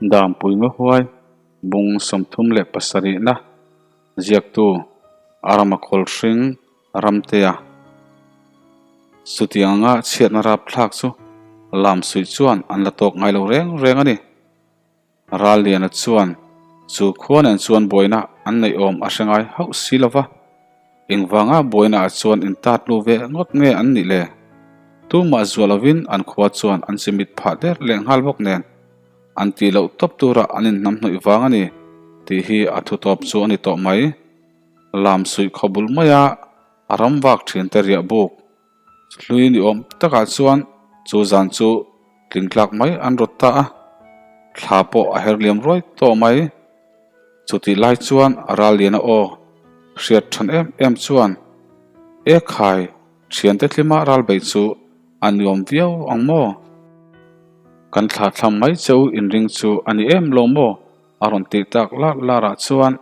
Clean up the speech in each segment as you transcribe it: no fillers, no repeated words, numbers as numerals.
Dampui Ngahuai bung 37 na ziaktu Arama Khawlhring Ramtea chutiang anga chhiatna rapthlak chu Lamsuih chuan an la tawk ngai lo reng reng a ni. Ralliana chuan chu khua nen chuan buaina an neih awm a hre ngai hauh si lo va, engvanga buaina ah chuan intat lu ve ngawt nge an nih le? Tumah zuah lovin an khua chuan an chimit phah der leh nghal bawk nen an tih loh tawp tura an inhnamhnawih vang a ni tih hi a thu tawp chu a ni tawh mai. Lamsuih khaw bul maia a ram vak thiante riah buk Hlui ni awm takah chuan chu zan chu tling tlak mai an rawt ta a, thla pawh a her liam ruai tawh mai. Chutih lai chuan a ral lian a aw hriat than em em chuan, E khai, thiante tlima ral beih chu a nuam viau ang maw? Kan thla thlam mai che u inring chu a ni em lo maw? A rawn tih tak lar larah chuan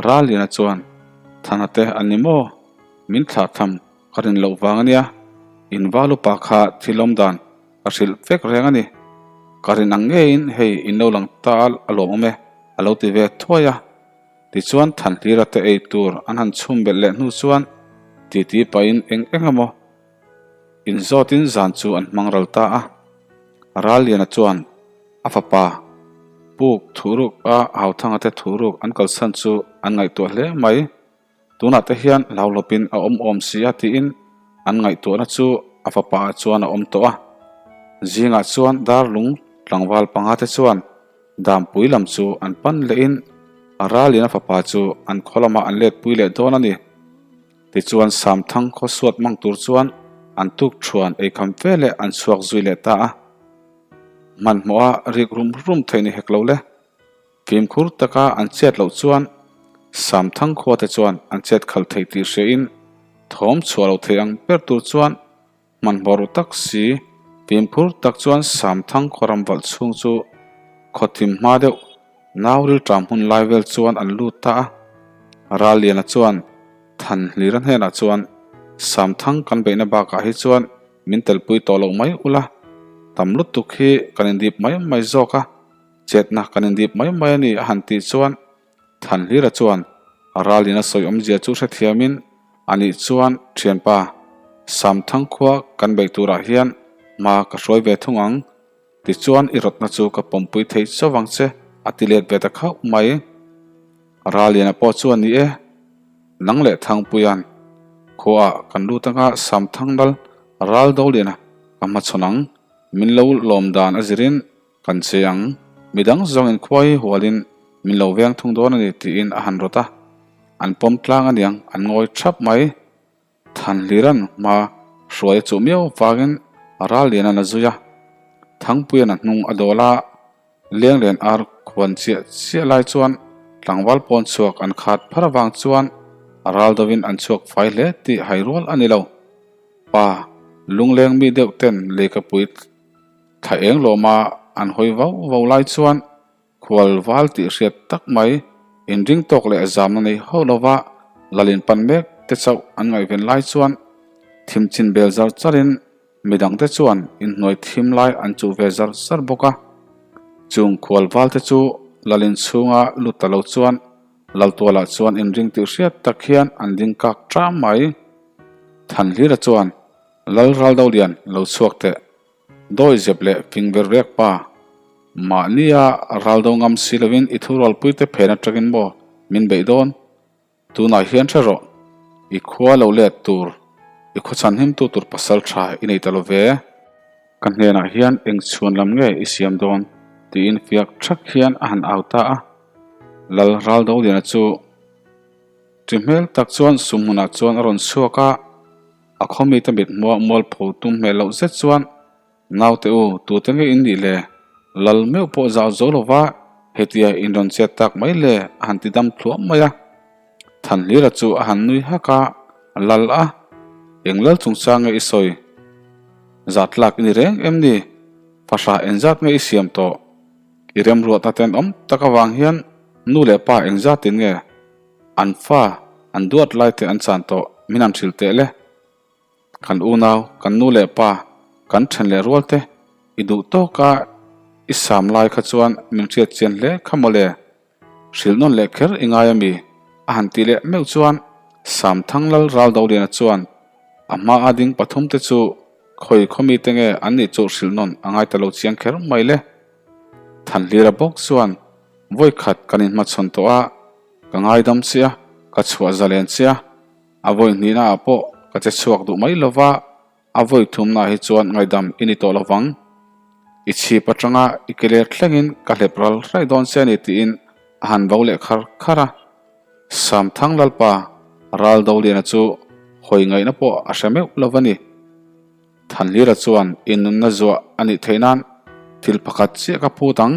ral liana chuan, Thana te an ni maw? Min thlah tham Ka rin loh vang a nia, in val upa kha thil awm dan ka hrilh vek reng a ni. Ka rin ang ngeiin hei in lo lang ta a lawm awm e, a lo ti ve thuai a. Tichuan Thanhlira te ei tur an han chhum belh leh hnu chuan titi pahin eng eng emaw inzawtin zan chu an hmang ral ta a. Ralliana chuan a fapa puk thuruk a Hauthanga te thuruk an kalsan chu an ngaihtuah hle mai. Tunah te hian hlauhlawpin a awm awm si a tiin an ngaihtuahna chu a fapa ah chuan a awm tawh a. Zingah chuan darlung tlangval panga te chuan Dampui lam chu an pan lehin a ralin a fapa chu an khaw lamah an letpui leh dawn a ni. Tichuan Samthang khaw suat mang tur chuan an tuk thuan eikham fe leh an chhuak zui leh ta a. Hmanhmawha rik rum rum theih ni hek lo le. Fimkhur taka an chet loh chuan Samthang khuate chuan an chet khalh thei tih hriain thawm chhuah loh thei ang ber tur chuan hmanhmawh ru tak si fimkhur tak chuan Samthang khaw ram valh chhung chu khaw thim hma deuh nau rilṭam hun lai vel chuan an lut ta a. Ralliana chuan Thanhlira hnenah chuan Samthang kan beihna bakah hi chuan min telpui tawh loh mai ula, tam lutuk hi kan indip mai mai zawk a. Chetna kan indip mai mai a ni a han tih chuan Thanhlira chuan ralin a sawi awmzia chu hrethiamin anih chuan thianpa Samthang khua kan beih turah hian hma ka hruai ve thung ang tichuan i rawtna chu ka pawmpui thei chauh ang che a ti let ve ta khauh mai. Ralliana pawh chuan ni e, nang leh Thangpuia'n khuaah kan lut anga Samthang lal Raldoliana ka hmachhawn ang min lo lawm dan a zirin Kan che ang, midang zawngin khua hi hualin min lo veng thung dawn a ni tiin a han rawt a, an pawm tlang aniang an ngawi thap mai. Thanhliran hma hruai a chuh miau vangin ral lian an a zui a, Thangpuian a hnung a dawl a, Lenglen ar khuan chiah chiah lai chuan tlangval pawn chhuak an khat phar avang chuan ral dovin an chhuak fai hle tih hai rual a ni lo. Pa lungleng mi deuh ten lehkhapui Thla eng lawma an hawi vau vau lai chuan khual val tih hriat tak mai inring tawk leh zamna nei hauh lova lalin pan mek te chauh an ngaihven lai chuan thim chin bel zar charin midang te chuan inhnuai thim lai an chuh ve zar zar bawk a. Chung khual val te chu lalin chhunga lut ta lo chuan Laltualah chuan inring tih hriat tak hian an ding kak ṭam mai. Thanhlira chuan Lal Raldolian lo chhuak teh. Dawi zep leh fing ver vek pa. Mahnia ral do ngam si lovin i thurualpui te phen atangin maw min beih dawn? Tunah hian hre rawh. I khua lo let tur, i khaw chhanhimtu tur pasal tha i nei ta lo ve. Ka hnenah hian eng chhuan lam nge i siam dawn? tiin fiak thak hian a han au ta a. Lal Raldoliana chu ṭi hmel tak chuan sumhmunah chuan a rawn chhuak a. A khawmite mit hmuah mualpho tum hmel loh zet chuan, Naute u, tute nge in nih le? Lal meuh pawh zau zo lova hetia in rawn chet tak mai le a han ti dam thluam mai a. Thanhlira chu a han nui hak a, Lal a, eng lal chungchang nge i sawi? Zat lak i ni reng em ni? Fahrah engzat nge i siam tawh? I remruatna tenawm tak avang hian nu leh pa engzatin nge An fa, an duat lai te an chan tawh, min han hrilh teh le. Kan unau, kan nu leh pa, kan then leh rual te i duh tawk a, I sam lai kha chuan min hriat chian hle kha mawle. Hrilh nawn leh kher i ngai ami? A han ti leh meuh chuan Samthang Lal Raldoliana chuan a hma a ding pathumte chu khawi khawmi te nge an nih chu hrilh nawn a ngai ta lo chiang kher mai le. Thanhlira bawk chuan vawi khat kan inhmachhawn tawh a, ka ngaidam che a, ka chhuah zalen che a, a vawi hnihna ah pawh ka che chhuak duh mai lova, A vawi thumnaah hi chuan ngaihdam i ni tawh lo vang. I chhip atanga i ke let thlengin ka hlep ral hraih dawn che a ni tiin a han vo leh khar khar a. Samthang Lalpa Raldoliana chu hawi ngaihna pawh a hre meuh lo va ni. Thanhlira chuan i nunna zuah a nih theih nan thil pakhat chiah ka phut ang.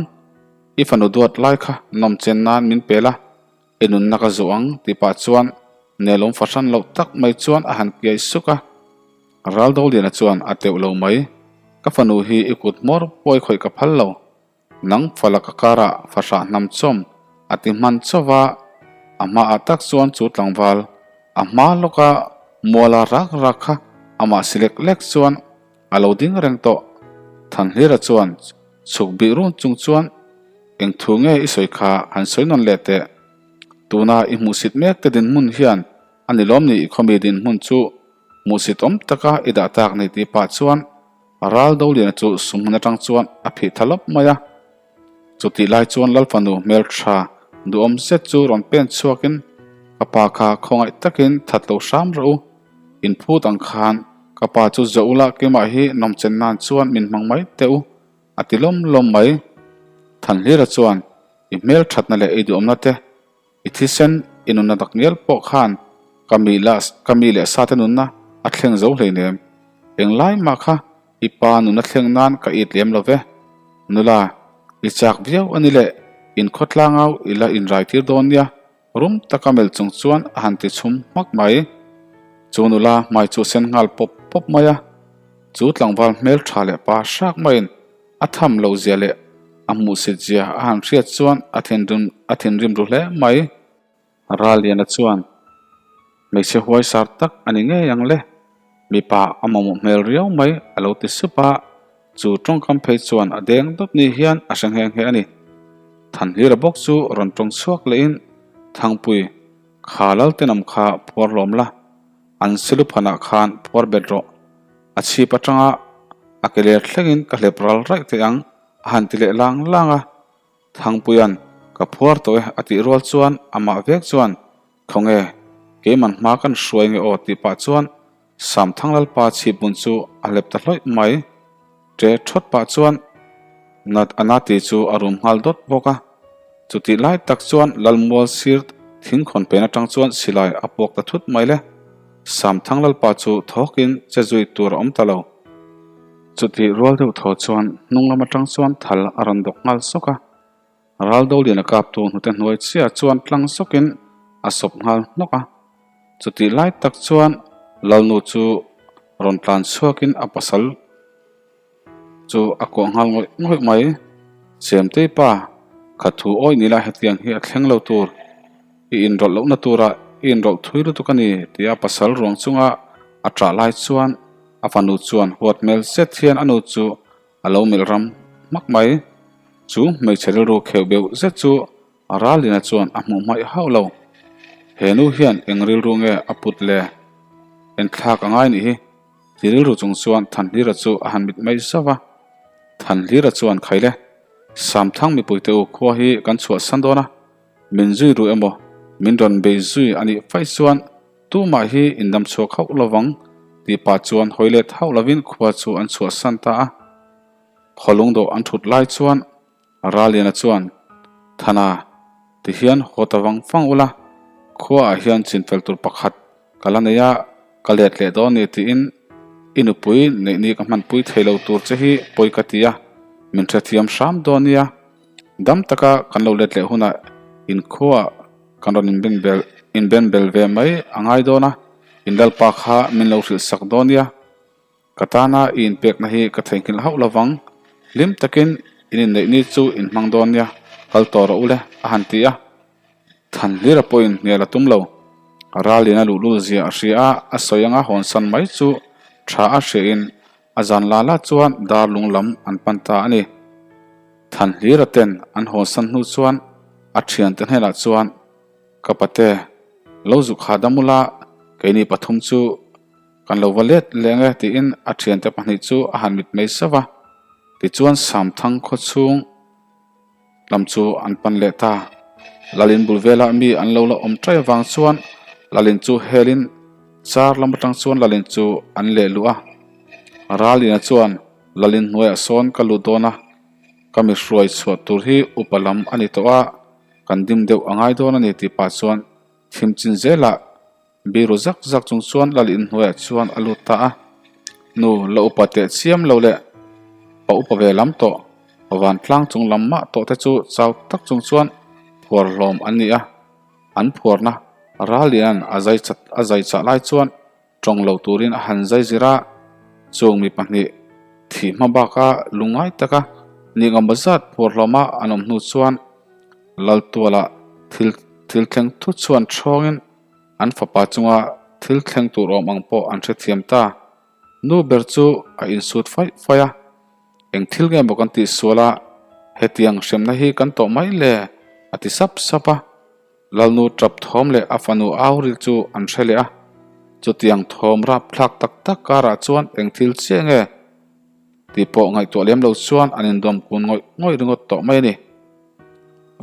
I fanu duat lai kha nawmchen nan min pel a. I nunna ka zuh ang tih pah chuan nelawm fahran loh tak mai chuan a han kiai suk a. Raldoliana chuan a teuh lo mai. Ka fanu hi i kut hmawr pawi khawih ka phal lo. Nang fala ka karah fahrah hnam chawm a ti hman chauh a, a hmaah tak chuan chu tlangval a hma lawka muala rak rak kha amah si lek lek chuan a lo ding reng tawh. Thanhlira chuan chhuk bih run chung chuan Eng thu nge i sawi kha han sawi nawn leh teh. Tuna i hmuhsit mek te dinhmun hian a ni lawm ni i khawmi dinhmun chu hmuhsit awm taka i dah tak ni tih pah chuan ral Doliana chu sumhmun atang chuan a phih tha lawp mai a. Chutih lai chuan Lalfanu hmeltha duhawm zet chu rawn pen chhuakin ka pa kha khawngaih takin that lo hram rawh u, in phut ang khan ka pa chu zawh ula keimah hi nawmchen nan chuan min hmang mai teh u. A ti lawm lawm mai. Thanhlira chuan i hmel thatna leh i duhawmna te, i thisen i nunna tak ngial pawh khan ka mi la ka mi leh sa te nunna a thleng zo hleinem. Englai mah kha i pa nunna thleng nan ka it lem lo ve. Nula, i chak viau a ni leh in khawtlangau i la inrai tir dawn nia. Rum taka melh chung chuan a han ti chhum hmak mai. Chu nula hmai chu sen nghal pawp pawp mai a, chu tlangval hmel tha leh pa hrak maiin a tham loh zia leh a hmuhsit zia a han hriat chuan a thinrim a thinrim ru hle mai. Ralliana chuan hmeichhe huaisar tak a ni ngei ang le. Mipa a mamawh hmel riau mai a lo ti sup a, chu tawngkam phei chuan a deng dawp ni hian a hre nghe nghe a ni. Thanhlira bawk chu rawn tawng chhuak lehin, Thangpui, kha Laltenawm kha phuar hlawm la, an siluphanah khan phuar bet rawh. A chhip atanga a ke ler thlengin ka hlep ral raih thei ang a han ti leh lang lang a. Thangpuia'n ka phuar tawh e a tih rual chuan amah vek chuan Khawnge, keiman hma kan hruai nge aw tih pah chuan Samthang Lalpa chhip bun chu a hlep ta hlawih mai. Ṭe ṭhawt pah chuan Nat a na tih chu a rum nghal dawt bawk a. Chutih lai tak chuan Lalmual sir thingkhawn pen aṭang chuan silai a puak ta thut mai le. Samthang Lalpa chu thawkin che zui tur a awm ta lo. Chutih rual deuh thaw chuan hnung lam aṭang chuan thal a rawn dawk nghal sawk a. Raldolian a kaptu hnute hnuai chiah chuan tlang sawkin a sawp nghal hnawk a. Chutih lai tak chuan Lalnu chu rawn tlan chhuakin a pasal chu a kuah nghal ngawih ngawih mai. Chemtei pa, kha thu awih ni la hetiang hi a thleng lo tur, i inrawlh lohna turah i inrawlh thui lutuk a ni tia pasal ruang chunga a ṭah lai chuan a fanu chuan huat hmel zet hian a nu chu A lo melh ram hmak mai. Chu hmeichhe rilru kheuh beuh zet chu Ralina chuan a hmuh hmaih hauh lo. He nu hian eng rilru nge a put le? Enthlak a ngai nih hi. Ti rilru chung chuan Thanhlira chu a han mit mai zauh a. Thanhlira chuan Khaile, Samthang mipuite u khua hi kan chhuahsan dawn a, min zui ru emaw, min rawn bei zui a nih faih chuan Tumah hi indam chhuak hauh lovang tih pah chuan hawi let hauh lovin khua chu an chhuahsan ta a. Khawlung dawh an thut lai chuan Raliana chuan, Thana, ti hian haw ta vang vang ula, khuaah hian chinfel tur pakhat ka la nei a, ka let leh dawn ni tiin i nupui neihni ka hmanpui thei lo tur che hi pawi ka ti a, min hrethiam hram dawn nia. Dam taka kan lo let leh hunah inkhuaah Kan rawn inben bel inben bel ve mai a ngai dawn a, in lalpa kha min lo hrilh sak dawn nia. Ka tana i inpekna hi ka theihnghilh hauh lo vang. Hlim takin in inneih ni chu in hmang dawn nia, kal tawh rawh u le, a han ti a. Thanhlira pawhin hnial a tum lo. Ralin a luhlul zia a hria a, a sawi anga hawnsan mai chu tha a hriain a zan la la chuan darlung lam an pan ta a ni. Thanhlira ten an hawnsan hnu chuan a thiante hnenah chuan, Ka pate, lo zuk hahdam ula, keini pathum chu kan lo va let leng e tiin a thiante pahnih chu a han mit mai sauh a. Tichuan Samthang khawchhung lam chu an pan leh ta. Lalin bul velah mi an lo la awm ṭai avang chuan Lalin chu helin char lam atang chuan Lalin chu an leh luh a. Ralina chuan Lalin hnuaiah sawn ka lut dawn a, ka mi hruai chhuah tur hi upa lam a ni tawh a, kan dim deuh a ngai dawn a ni tih pah chuan thim chin zelah Biru zak zak chung chuan lal inhnuaiah chuan a lut ta a, Nu, la upa teh chiam lo leh pa upa ve lam tawh, vantlang chung lam mah tawh te chu chau tak chung chuan phuar hlawm an ni a, an phuarna Ralliana'n a zai chat a zai chah lai chuan tawng lo turin a han zai zir a, chung mi pahnih thih hma baka lungngai taka nihngam zat phuar hlawma an awm hnu chuan Laltuala thil thil thleng thut chuan thawngin An fapa chunga thil thleng tur awm ang pawh an hrethiam ta. Nu ber chu a insut faih faih a, Eng thil nge maw kan tih sual a, hetiang hremna hi kan tawh mai le? a ti sap sap a. Lalnu tap thawm leh a fanu au ril chu an hre leh a. Chutiang thawm rapthlak tak tak karah chuan eng thil chiah nge tih pawh ngaihtuah lem lo chuan an indawm kun ngawih ngawih ringawt tawh mai a ni.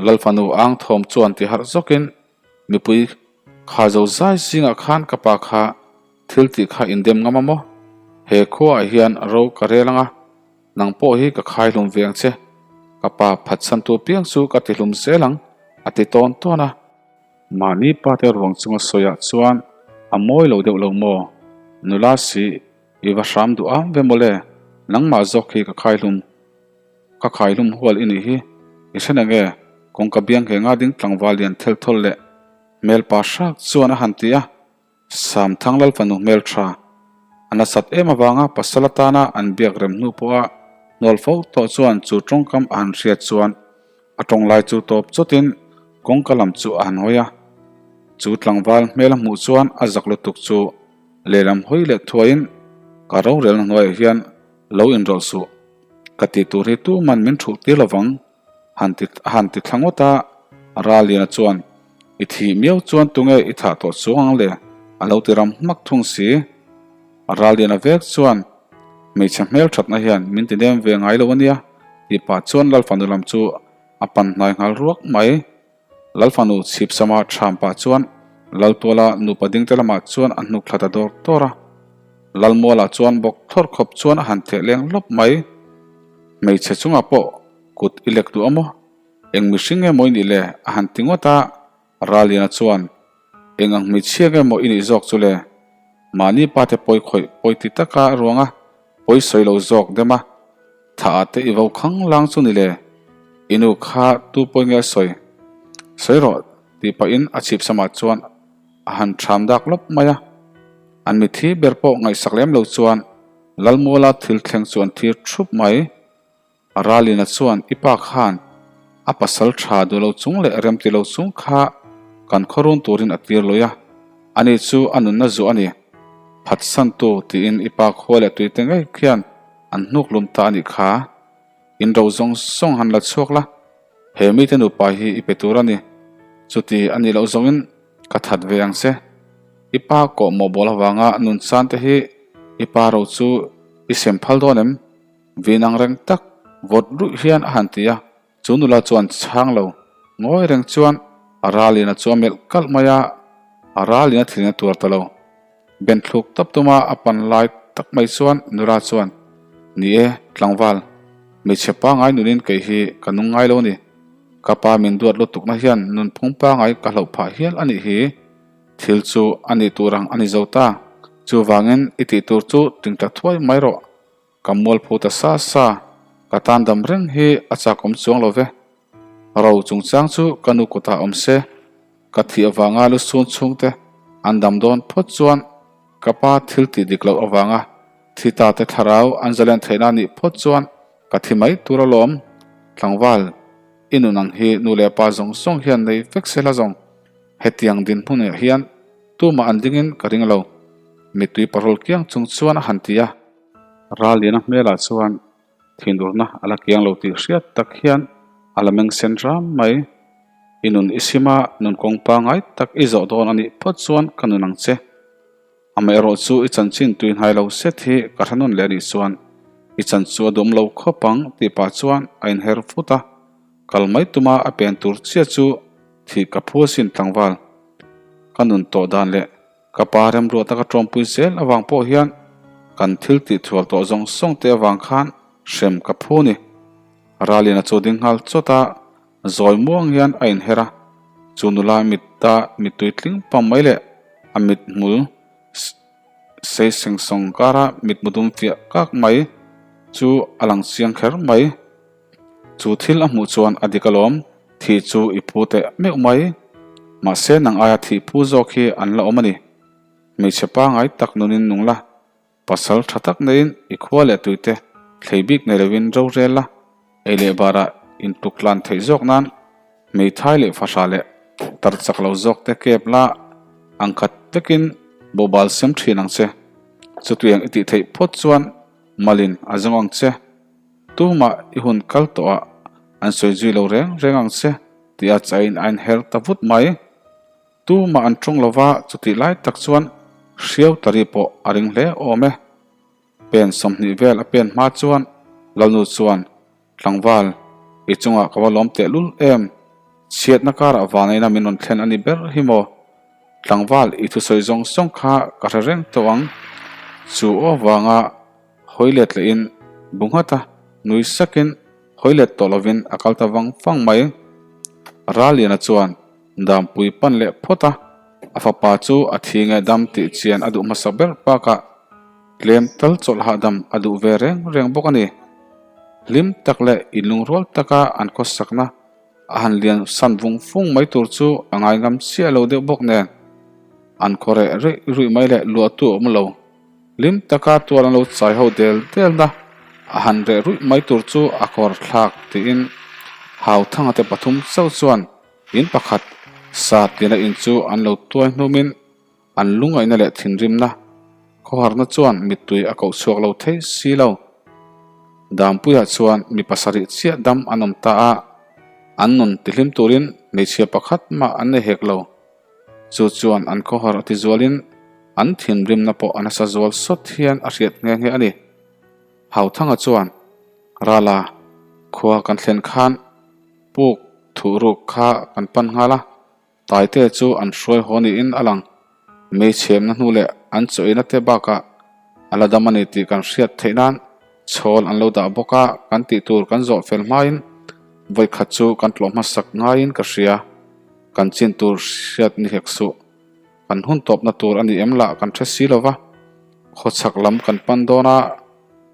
Lal fanu ang thawm chuan ti harh zawkin Mipui kha zo zai zingah khan ka pa kha thil tih kha indem ngam a maw? He khuaah hian ro ka rel ang a, nang pawh hi ka khai hlum ve ang che. Ka pa phatsantu piang chu ka ti hlum zel ang, a ti tawn tawn a. Mahni pate ruang chunga sawiah chuan a mawi lo deuh lo maw? Nula si, i va hram duh am ve mawle, nangmah zawk hi ka khai hlum. Ka khaihlum hual i nih hi, i hre nang e, kawngka biang he nga ding tlangval lian thel thawl leh hmel pa hrak chuan a han ti a, Samthang Lal fanu hmel tha a nasat em avanga pasal atana an biak rem hnu pawha hnawl fo tawh chuan chu tawngkam a han hriat chuan a tawng lai chu tawp chawtin kawngka lam chu a han hawi a, chu tlangval hmel a hmuh chuan a zak lutuk chu lehlam hawi leh thuaiin ka rorelna hnuaiah hian lo inrawlh suh. Ka tih tur hi tuman min thuh tir lovang, han ti a han ti thla ngawt a, Raliana chuan, I thih miau chuan tunge i thah tawh chuang ang le? a lo ti ram hmak thung si. Raliana vek chuan, Hmeichhe hmel thatna hian min ti nem ve ngai lo a nia, tih pah chuan Lalfanu lam chu a pan hnai nghal ruak mai. Lalfanu chhipsama ṭham pah chuan Laltuala nupa dingte lamah chuan a hnuk thla ta dawr dawr a. Lalmualah chuan bawk thlawr khawp chuan a han theh leng lawp mai. Hmeichhe chungah pawh kut i lek duh a maw? Eng mihring nge maw i nih le? a han ti ngawt a. Raliana chuan, Eng ang hmeichhia nge maw i nih zawk chu le? Mahni pate pawi khawih pawi ti taka ruanga pawi sawi lo zawk dem a. Tha ah te i vo khang lang chu ni le, i nu kha tu pawi nge a sawi? Sawi rawh tih pahin a chhip samah chuan a han ṭham dak lawp mai a. An mithi ber pawh ngaihsak lem lo chuan Lalmuala thil thleng chu an thir ṭhup mai. Ralina chuan i pa khan a pasal ṭha duh lo chung leh remti lo chung kha kan khawrun turin a tir lui a, ani chu a nunna zuah a ni. Phatsantu tiin i pa khua leh tuite ngei khian An hnuk lum ta a nih kha. In ro zawng zawng han la chhuak la, he mite nupa hi i pe tur a ni. Chuti a nih loh zawngin ka that ve ang che. I pa kawh mawhbawl avanga nun chan te hi i pa ro chu i sem phal dawn em? Vin ang reng tak vawt ruih hian a han ti a. Chu nula chuan chhang lo ngawi reng chuan a ralin a chu a melh kalh mai a, a ralin a thilin a tuar ta lo. Ben thluk tawp tuma a pan lai tak mai chuan nula chuan, Ni e, tlangval, hmeichhe pangai nunin kei hi ka nung ngai lo a ni. Ka pa min duat lutukna hian nunphung pangai ka hloh phah hial a nih hi. Thil chu a nih tur ang a ni zo ta. Chuvangin i tih tur chu tingtla thuai mai rawh. Ka mualpho ta sa sa, ka tan dam reng hi a chak awm chuang lo ve. Ro chungchang chu ka nu kutah awm se, ka thih avanga lu sun chhungte an dam dawn phawt chuan ka pa thil tih dik loh avanga thi ta te thlarau an zalen theihna nih phawt chuan ka thi mai tur alawm. Tlangval, i nun ang hi nu leh pa zawng zawng hian nei vek se hla zawng. Hetiang dinhmunah hian tumah an dingin ka ring lo, mittui parawl kiang chung chuan a han ti a. Ralliana hmelah chuan. Thinurna a la kiang lo tih hriat tak hian a la meng sen ram mai. I nun i sim a, nun kawng pangai tak i zawh dawn a nih phawt chuan ka nun ang che. Amaherawh chu i chanchin tui hnai lo set hi ka hre nawn leh a nih chuan i chan chu a duam lo khawp ang tih pah chuan a inher fut a, kal mai tuma a pen tur chiah chu thih ka phu asin tlangval. Ka nun tawh dan leh ka pa remruata ka tawmpui zel avang pawh hian kan thil tih thual tawh zawng zawng te avang khan hrem ka phu ni. Ralin a chu ding nghal chawt a, zawi muang hian a inher a, chu nula mitta mittui tling pang mai leh a mithmul sei seng sawng kara mitmu dum fiah kak mai chu a lang chiang kher mai. Chu thil a hmuh chuan a dik alawm, thih chu i phu teh meuh mai. Mahse nang aia thih phu zawk hi an la awm a ni. Hmeichhe pangai tak nunin nung la, pasal tha tak neiin i khua leh tuite thlei bik nei lovin rorel la, ei leh barah intuk tlan theih zawk nan hmeithai leh fahra leh tar chak lo zawk te kep la angkhat vekin bawhbal sem thin ang che. Chutiang i tih theih phawt chuan malin a zawng ang che. Tumah i hun kal tawh ah an sawi zui lo reng reng ang che tih a chain a inher ta vut mai. Tumah an tawng lova chutih lai tak chuan hriau tari pawh a ring hle awm e. Pen 20 vel a pen hma chuan Lalnu chuan Tlangval, i chungah ka va lawm tehlul em? Chhiatna karah vanaina min rawn thlen a ni ber hi maw? Tlangval, i thusawi zawng zawng kha ka hre reng tawh ang. Chu aw vanga hawi let lehin bu nghat a, nui sakin hawi let tawh lovin a kal ta vang vang mai. Ralliana chuan Dampui pan leh phawt a, a fapa chu a thi nge dam tih chian a duh hmasa ber bakah tlem tal chawlh hahdam a duh ve reng reng bawk a ni. Hlim tak leh inlungrual taka an khawsakna a han lian san vung vung mai tur chu a ngai ngam chiah lo deuh bawk nen an khaw reh ruih ruih mai leh luahtu a awm lo. Hlim taka tual an lo chai ho del delna a han reh ruih mai tur chu a kawr thlak tiin Hauthanga te pathum chauh chuan in pakhat sa tina in chu an lo tuai hnumin an lungaihna leh thinrimna khawharna chuan mittui a koh chhuak lo thei si lo. Dampuiah chuan mi pasarih chiah dam an awm ta a, an nun tihlim turin hmeichhia pakhat mah an nei hek lo. Chu chuan an khawhar a ti zualin an thinrimna pawh a nasa zual sawt hian a hriat nghe nghe a ni. Hauthanga chuan, Rala, khua kan thlen khan puk thuh ruk kha kan pan nghal a, Taite chu an hruai haw niin a lang. Mei chhemna hnu leh an chawina te bakah a la dam a ni tih kan hriat theih nan chhawl an lo dah bawk a, kan tih tur kan zawh fel hmain vawikhat chu kan tlawh hmasak ngaiin ka hria. Kan chin tur hriat ni hek suh. Kan hun tawpna tur a ni em lah kan hre si lo va, khawchhak lam kan pan dawn a,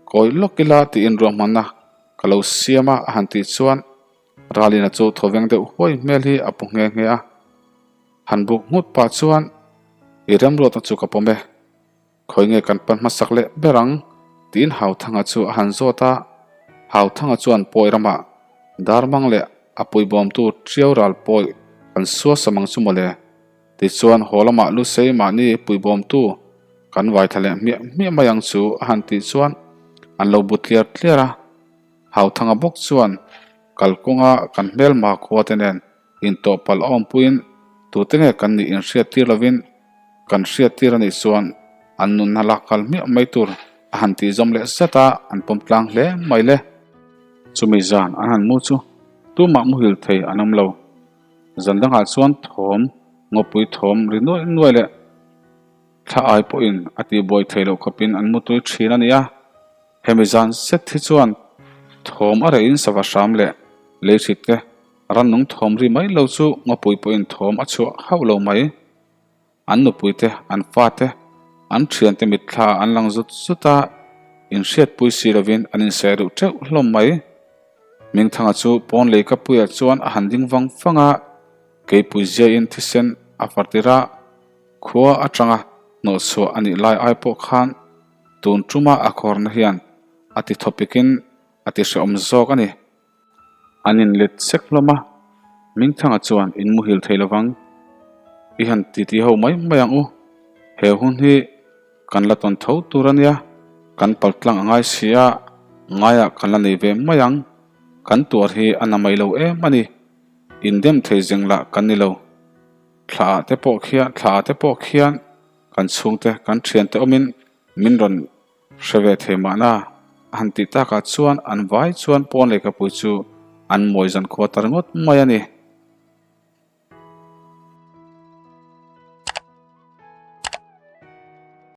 kawi lawk ila tiin ruahmanna ka lo siam a a han tih chuan Ralina chu thawveng deuh huai hmel hi a pu nghe nghe a. Han buk nghut pah chuan i remruatna chu ka pawm e. Khawi nge kan pan hmasak leh ber ang? tiin Hauthanga chu a han zawt a. Hauthanga chuan pawi ramah Darmang leh a puibawmtu Ṭiau ral pawi kan sual sam ang chu mawle. Tichuan haw lamah Lusei mahni puibawmtu kan vaithla leh hmiah hmiah mai ang chu a han tih chuan an lo bu tliar tliar a. Hauthanga bawk chuan kalkawnga kan hmelma khua te nen intawhpalh a awmpuiin tute nge kan nih inhriattir lovin kan hriattir a nih chuan an nunna lak kal hmiah mai tur a han tih zawm leh zat a, an pawm tlang hle mai le. Chumi zan an han mu chu tumah muhil thei an awm lo. Zan dangah chuan thawm, ngawpui thawm ri nuai nuai leh thla ai pawhin a tihbuai theih loh khawpin an mutui thin a ni a. Hemi zan zet hi chuan thawm a reihin sava hram leh lei hrit te rannung thawm ri mai lo chu ngawpui pawhin thawm a chhuah hauh lo mai. An nupui te, an fa te, an thian te mitthla an lang zut zut a, inhriatpui si lovin an inseh reuh teuh hlawm mai. Hmingthanga chu pawn lei ka puiah chuan a han ding vang vang a, keipui ziain thisen a far tir a, khua atanga hnawhchhuah a nih lai ai pawh khan Tun tuma a khawrna hian a ti thawpikin a ti hrehawm zawk a ni. An inlet sek hlawm a, Mingthanga chuan in muhil thei lovang. I han titi ho mai mai ang u. He hun hi kan la tawn tho tur a nia, kan paltlang a ngai si a. Ngaiah kan la nei ve mai ang. Kan tuar hi a na mai lo em a ni. Indem thei zeng lah kan ni lo. Thla ah te pawh khian, thla ah te pawh khian kan chhungte, kan thiante awmin min rawn hre ve thei mahna. A han tih takah chuan an vai chuan pawn lehkhapui chu an mawi zan khua ta ringawt mai a ni.